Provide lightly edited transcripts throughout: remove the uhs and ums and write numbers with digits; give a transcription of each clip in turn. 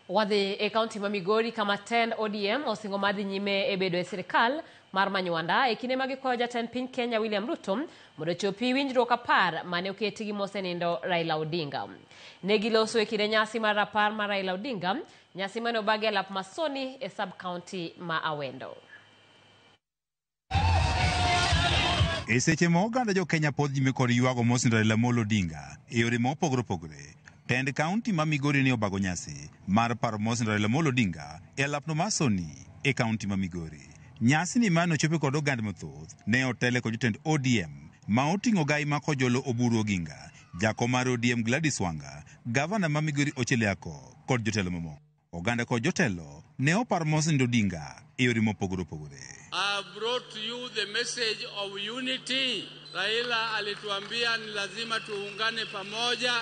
Wadhi e kaunti ma Migori kama tend ODM osingo mar dhi nyime e bedo e sirikal mar Manywanda e kinde ma gikwayo jatend piny Kenya William Ruto mondo ochopi winjruok 10 mane oketi gi mosenindo Raila Odinga. Ne giloso e kinde nyasi mar rapar mar Raila Odinga, nyasi mane obagi e alap Masoni e sub county ma Awendo. E seche ma oganda jo Kenya pod nyime kod ywago mosenindo Raila Amolo Odinga e yore ma opogore opogore, tend kaunti ma Migori ne obago nyasi mar paro mosenindo Raila Amolo Odinga e alapno mar Soni e kaunti ma Migori. Nyasi ni mane ochopi kod oganda mathoth ne otele kod jotend ODM ma oting'o gai ma Kojolo Oburu Oginga, jakom mar ODM Gladys Wanga, gavana ma Migori Ochieng Ako kod jotelo mamoko. Oganda kod jotelo ne oparo mosenindo Odinga e yore mopogore opogore. I have brought to you the message of unity. Raila alituambia ni lazima tuungane pamoja,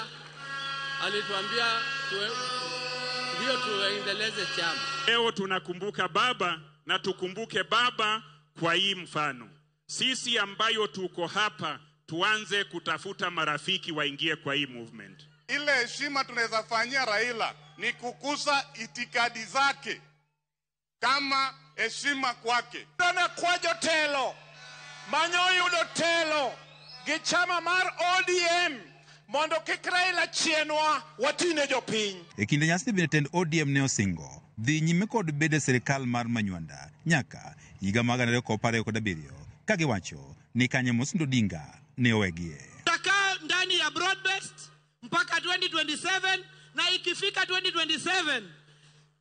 alituambia ndio tuendeleze chama. Leo tunakumbuka baba na tukumbuke baba kwa hii mfano. Sisi ambayo tuko hapa tuanze kutafuta marafiki waingie kwa hii movement. Ile heshima tunaweza fanyia Raila ni kukuza itikadi zake kama heshima kwake. Dona kwa jotelo manyo yudo telo gi chama mar ODM mondo kik Raila chienwa watine jopiny. E kinde nyasi bende tend ODM ne osingo dhi nyime kod bedo e sirikal mar Manywanda nyaka higa mar 2027 ka giwacho ni kanye mosenindo Odinga ne owegie. Tutakaa ndani ya broad-based mpaka 2027 na ikifika 2027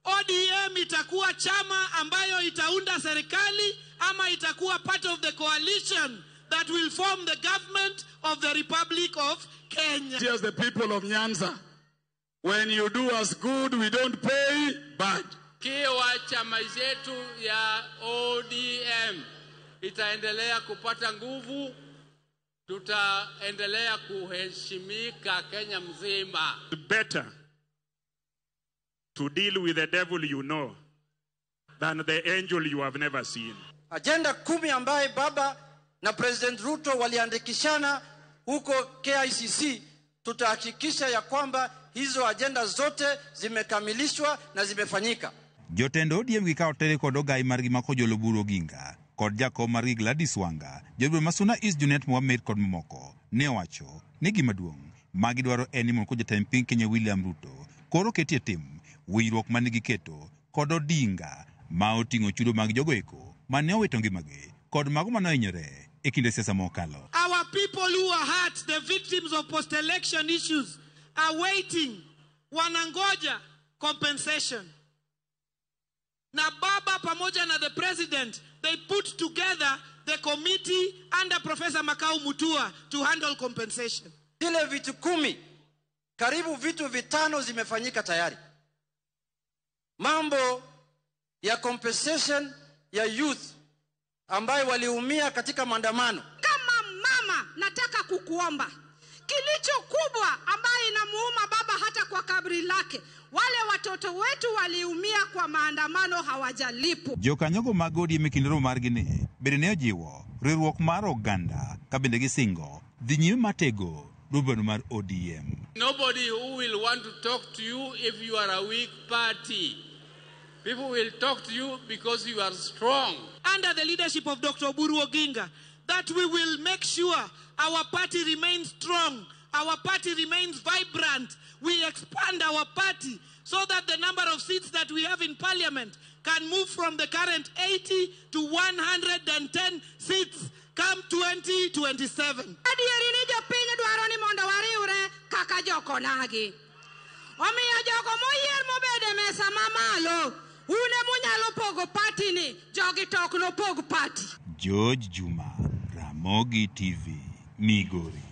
ODM itakuwa chama ambayo itaunda serikali ama itakuwa part of the coalition that will form the government of the Republic of Kenya. Here's the people of Nyanza. When you do us good, we don't pay bad. Kiwa chama chetu ya ODM itaendelea kupata nguvu, tutaendelea kuheshimika Kenya mzima. Better to deal with the devil you know than the angel you have never seen. Agenda 10 ambaye baba na President Ruto waliandikishana huko KICC, tutahakikisha ya kwamba hizo agenda zote zimekamilishwa na zimefanyika. Jotend ODM gikawo tere kod ogai margi ma Kojolo Oburu Oginga kod jakom margi Gladys Wanga, jodwar ma Suna East Junet Mohamed kod mamoko ne owacho ni gima duong' ma gidwaro en ni mondo jatend piny Kenya William Ruto koro ketie tim winjruok mane giketo kod Odinga ma oting'o chudo mag jogo eko mane owito ngimagi kod mago mane ohinyore e kinde siasa mokalo. Our people who are hurt, the victims of post-election issues, are waiting, wanangoja compensation. Na baba pamoja na the president, they put together the committee under Professor Makau Mutua to handle compensation. Zile vitu 10, karibu vitu 5 zimefanyika tayari. Mambo ya compensation ya youth ambaye waliumia katika maandamano. Kama mama nataka kukuomba, kilicho kubwa ambaye inamuuma baba hata kwa kabri lake, wale watoto wetu waliumia kwa maandamano hawajalipwa. Jokanyogo mag ODM e kinde romo margi ni bende ne ojiwo riwruok mar oganda ka bende gisingo dhi nyime matego duond mar ODM. Nobody who will want to talk to you if you are a weak party. People will talk to you because you are strong. Under the leadership of Dr. Oburu Oginga, that we will make sure our party remains strong, our party remains vibrant. We expand our party so that the number of seats that we have in parliament can move from the current 80 to 110 seats come 2027. Adieri ni jopiny dwaro ni mondo wariwre kaka jokonagi. Omiyo jogo moyier mobedo e mesa mamalo, une munyalo pogo party ni, jogi to ok nopog party. George Juma, Ramogi TV, Migori.